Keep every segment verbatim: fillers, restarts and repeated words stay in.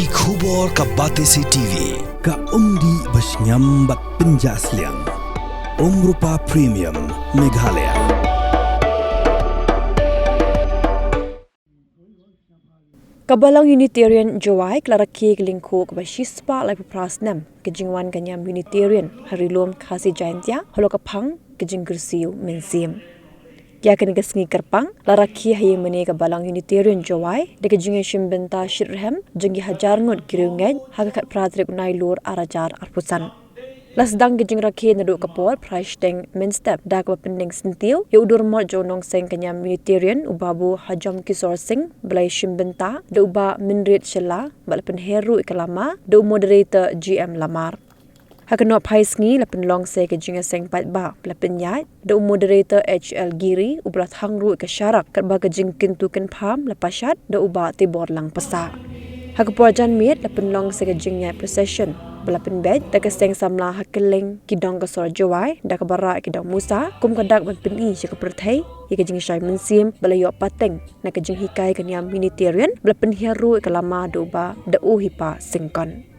Ki khubor ka Batesi T V, ka umdih ba shngiam bad pynjah sliang. Umrupa Premium, Meghalaya. Ka Balang Unitarian Jowai ka la rakhe ka lyngkhuh kaba shispah laiphew phra snem ka jingwan ka niam Unitarian ha Ri Lum Khasi Jaintia halor ka phang ka jingkyrsiew mynsiem. Ïa kane ka sngi kyrpang la rakhe ha ïingmane ka Balang Unitarian Jowai da ka jingïashim bynta shitrhem jong ki hajar ngut ki riewngeit ha ka khatphra tarik u Nailur arhajar arphew san. La sdang ka jingrakhe naduh ka por phra shiteng mynstep da kaba pyndeng syntiew ïa u durmot jong u nongseng ka niam Unitarian, u Babu Hajom Kisor Singh, ba la ïashim bynta da u Bah Mynried Shylla, bad la pynher ruh ïa ka lama da u Moderator G M Lamar. Ha ka nohphai sngi la pynlong sa ka jingïaseng paidbah ba la pynïaid da u Moderator H L Giri, uba la thang ruh ïa ka sharak, katba ka jingkyntu kynpham la pashat da u Bah Tibor Langpasa. Ha ka por janmiet la pynlong sa ka jingïaid procession ba la pynbeit da ka seng samla ha kylleng ki dong ka sor Jowai, da kaba rah ïa ki dong Musa kum ka dak ban pyni sha ka pyrthei ïa ka jingshai mynsiem ba la ïoh pateng na ka jinghikai ka niam Unitarian, ba la pynhiar ruh ïa ka lama da u Bah Daohipa Syngkon.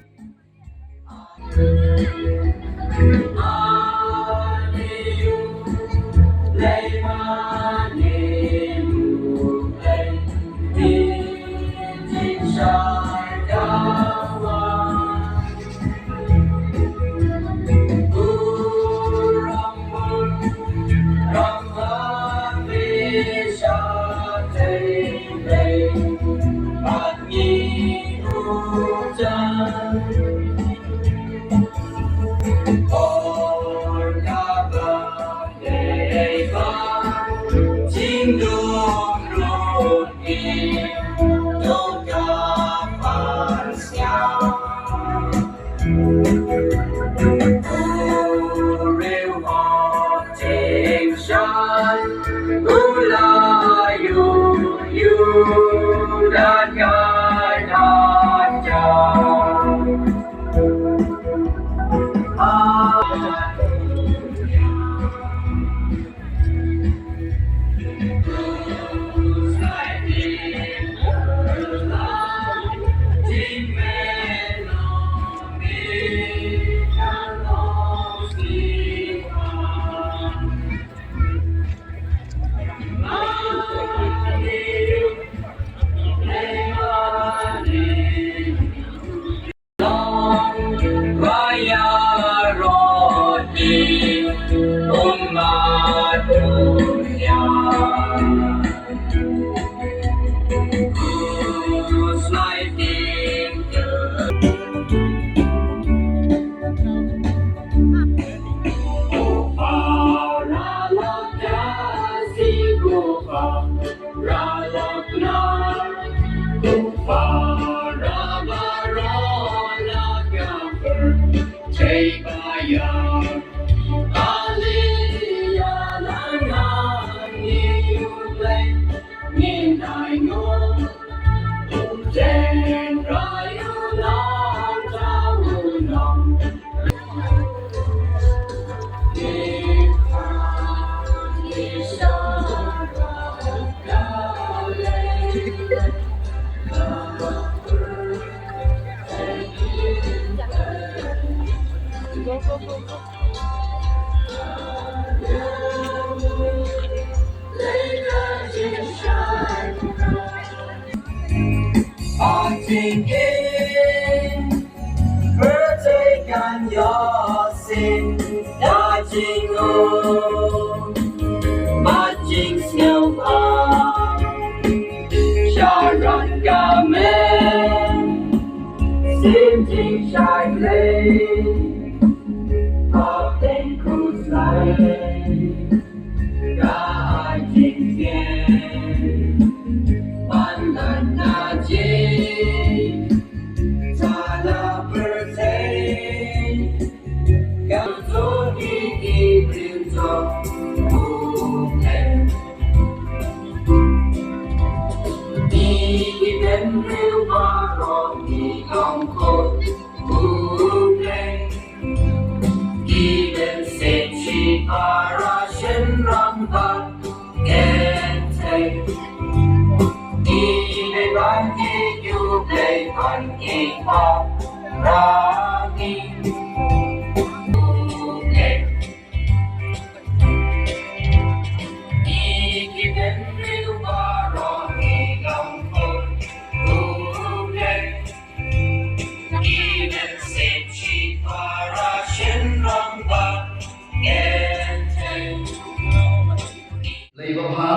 Blei babha,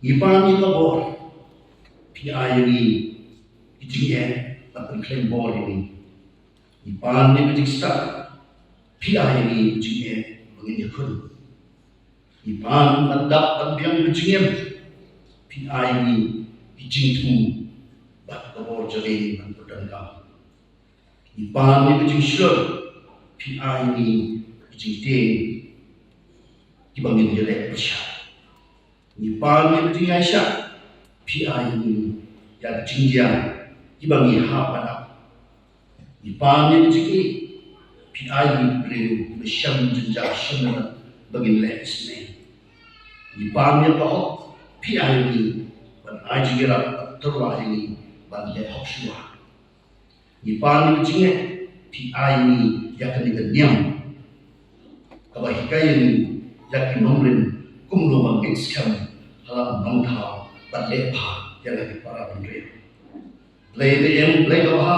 ngi pan ïa ka bor phi ai ïa ngi ki jingeh, bad pynkhlaiñ bor ïa ngi. Ngi pan ïa ka jingstad, phi ai ïa ngi ka jingeh ba ngin ïakhun. Ngi pan ban dap ban biang ka jingim, phi ai ïa ngi ki jingthmu bad ka bor jong ngi ban pyndonkam. Ngi pan ïa ka jingshlur, phi ai ïa ngi ki jingtieng kiba ngin ïaleh pyrshah. Ngi pan ïa ka jingïaishah, phi ai ïa ngi ïa ka jingïa kiba ngi hap ban ap. Ngi pan ïa ka jingïeit, phi ai ïa ngi briew ba shem jynjar shem lyndet ba ngin leh isynei. Ngi pan ïa ka hok, phi ai ïa ngi ban ai jingïarap bad tyrwa ïa ngi ban leh hok shuwa. Ngi pan ïa ka jingngeit, phi ai ïa ngi ïa kane ka niam kaba hikai ïa ngi ïa ki nongrim kumno ban ngeit skhem ha la ka nongthaw bad leh bha ïa la ki para bynriew. Blei ba im, Blei babha,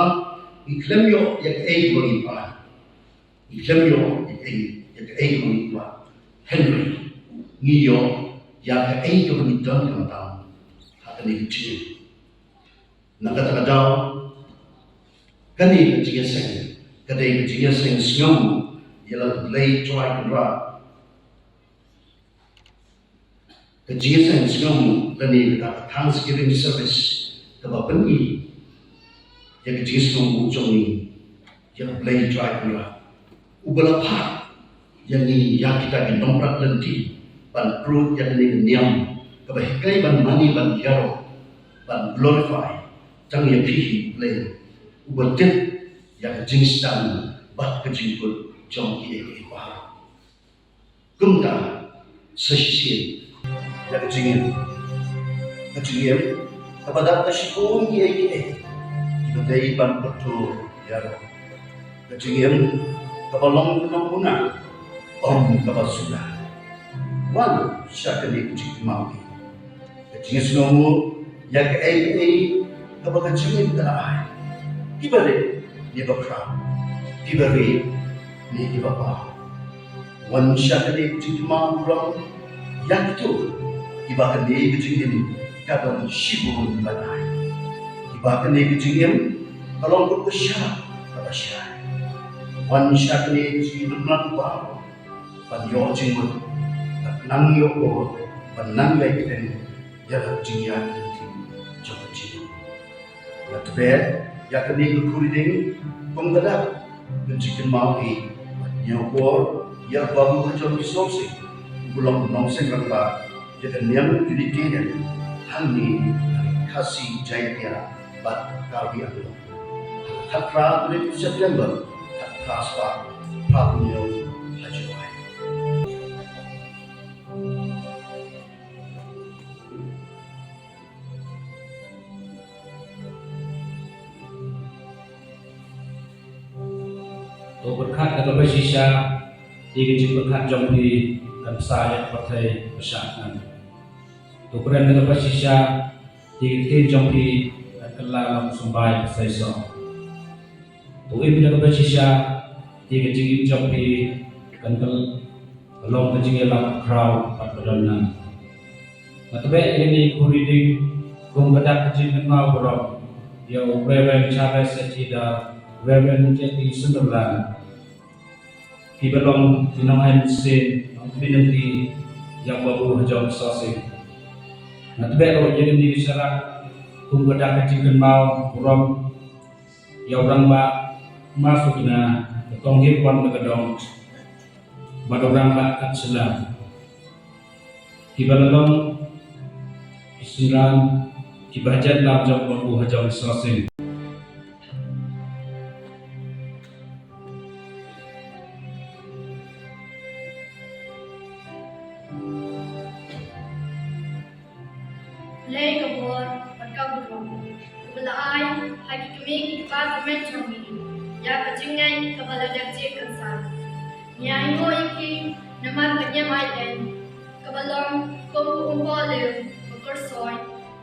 ngi khlem ïoh ïa kaei kaba ngi pan. Ngi khlem ïoh ïa kaei, ïa kaei kaba ngi kwah. Hynrei ngi ïoh ïa kaei kaba ngi don khamtam ha kane ka jingim. Na kata ka daw, kane ka jingïaseng ka dei ka jingïaseng sngewbha ïa la U Blei Trai Kynrad. Ka jingïaseng sngewbha lane kata ka thanksgiving service kaba pyni ïa ka jingsngewbha jong ngi ïa U Blei Trai Kynrad, uba la phah ïa ngi, ïa kita ki nongprat lynti, ban pynrung ïa kane ka niam kaba hikai ban mane ban ïaroh, ban glorify tang ïa phi hi Blei, uba tip ïa ka jingsdang bad ka jingkut jong kiei kiei baroh. Kumta sa shisien ïa ka jingim, ka jingim kaba dap ka shibun kiei kiei kiba dei ban pyntur ïa ka jingim kaba long ka nongpynah, ym kaba suda. Wan sha kane ka jingkynmaw, ka jingsngewnguh ïa kaei kaei kaba ka jingim ka la ai, kiba rit ne ba khraw, kiba rit ne kiba paw. Wan sha kane ka jingkynmaw burom ïa kito kiba kane ka jingim ka don shibun ban ai, kiba kane ka jingim ka long kum ka sharap kaba shai. Wan sha kane ka jingim ban ïoh jingmut, ban nang ïoh bor, ban nang ïai kren ïa la ka jingïaid lynti jong ka jingim. Nga tbeh ïa kane ka khuri ding kum ka dak ka jingkynmaw hi ban ñiewkor ïa Babu Hajong Kishore Singh, uba long u nongseng rangbah ïa ka Niam Unitarian hangne ha Khasi Jaiñtia bad Karbi Anglong, ha ka khatphra tarik September, khatphra spah phra phew hynñiew ha Jowai. To pyrkhat da kaba shisha, ïa ka jingpyrkhat jong phi kan bsa ïa ka pyrthei pyrshah ngan. To kren da kaba shisha, ïa ka ktien jong phi kan kylla long symbai pyrthei sor. To im da kaba shisha, ïa ka jingim jong phi kan kyl-, kan long ka jingïalam khraw bad ba don nang. Nga tbeh ïa kane ka khuri ding kum ka dak ka jingkynmaw burom ïa u Reverend Charles H. Heeder, Reverend J. T. Sunderland, kiba long ki nongai mynsiem, nongtbit lynti ïa u Babu Hajong Kishore Singh. Nga tbeh ruh ïa kane ka sharak kum ka dak ka jingkynmaw burom ïa u Rangbah Marsukna, ka Tonghirbond na ka Dong, bad u Rangbah Katsila, kiba la long ki synran kiba hajan lam jong u Babu Hajong Kishore Singh. Lei ka bor bad ka burom kaba la ai ha ki kmie ki kpa tymmen jong ngi ïa ka jingngeit kaba la dep jied kynsat. Ngi ainguh ïa ki namar ka niam ai ei kaba long kum u umpohliew ba kyrsoi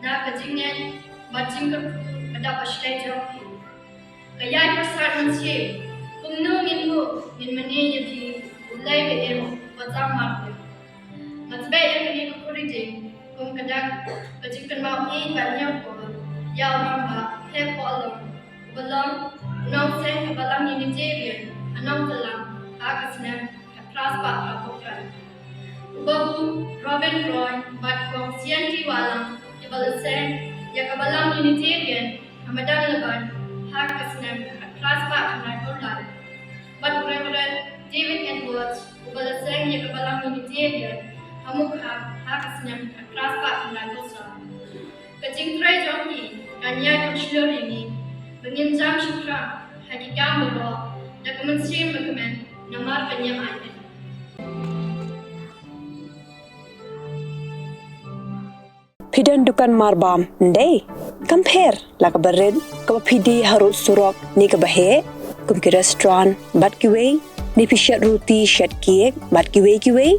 na ka jingngeit bad jingkyrkhu ba dap ha shlei jong ki. Ka ïai pyrsad mynsiem, kumno ngin nguh ngin mane ïa phi, U Blei ba im, ba jam marwei. Nga tbeh ïa kane ka khuri ding kum ka dak ka jingkynmaw ïeit bad ñiewkor ïa u rangbah Hep Pohlong, uba long u nongseng ka Balang Unitarian ha Nongtlang ha ka snem khatphra spah khatphew khyndai. U Babu Robin Roy bad Kong Sianti Wahlang kiba la seng ïa ka Balang Unitarian ha Madanlaban ha ka snem khatphra spah khyndaiphew lai. Bad u Reverend David Edwards uba la seng ïa ka Balang Unitarian ha Mukhar ha ka snem khatphra spah khyndaiphew saw. Ka jingtrei jong ki kan ïai pynshlur ïa ngi ba ngin jam shaphrang ha ki kam baroh da ka mynsiem ba kmen namar ka niam ai ei. Phi don dukan marbam, ym dei? Kam pher la kaba rit, kaba phi die harud surok ne kaba heh, kum ki restaurant bad kiwei, ne phi shet ruti, shet cake bad kiwei kiwei.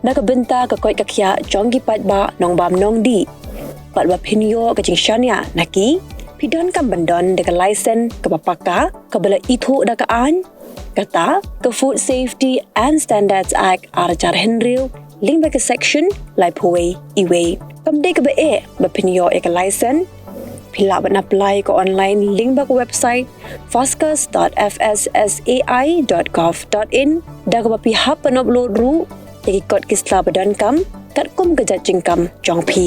Na ka bynta ka koit ka khiah jong ki paidbah nongbam nongdih, bad ba phin ïoh ka jingshaniah na ki, phi donkam ban don da ka license kaba paka, kaba la ithuh da ka aiñ, kata ka Food Safety and Standards Act ar hajar hynriew, lyngba ka section laiphew wei, iwei. Kam dei kaba eh ba phin ïoh ïa ka license. Phi lah ban apply ka online lyngba ka website foscus dot F S S A I dot gov dot in, da kaba phi hap ban upload ruh ïa ki kot ki sla ba donkam katkum ka jait jingkam jong phi.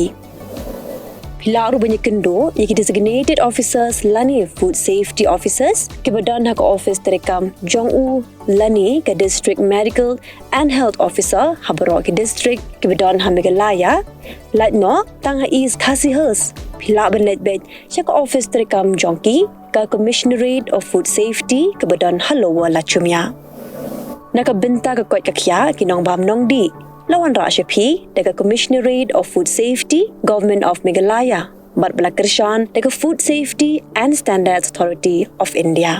Phi lah ruh ban ïakynduh ïa ki designated officers lane food safety officers kiba don ha ka office treikam jong u lane ka District Medical and Health Officer ha baroh ki district kiba don ha Meghalaya. Lait noh tang ha East Khasi Hills, phi lah ban leit beit sha ka office treikam jong ki, ka Commissionerate of Food Safety kaba don ha Lower Lachumia. Na ka bynta ka koit ka khiah ki nongbam nongdih, la wanrah sha phi da ka Commissionerate of Food Safety, Government of Meghalaya, bad ba la kyrshan da ka Food Safety and Standards Authority of India.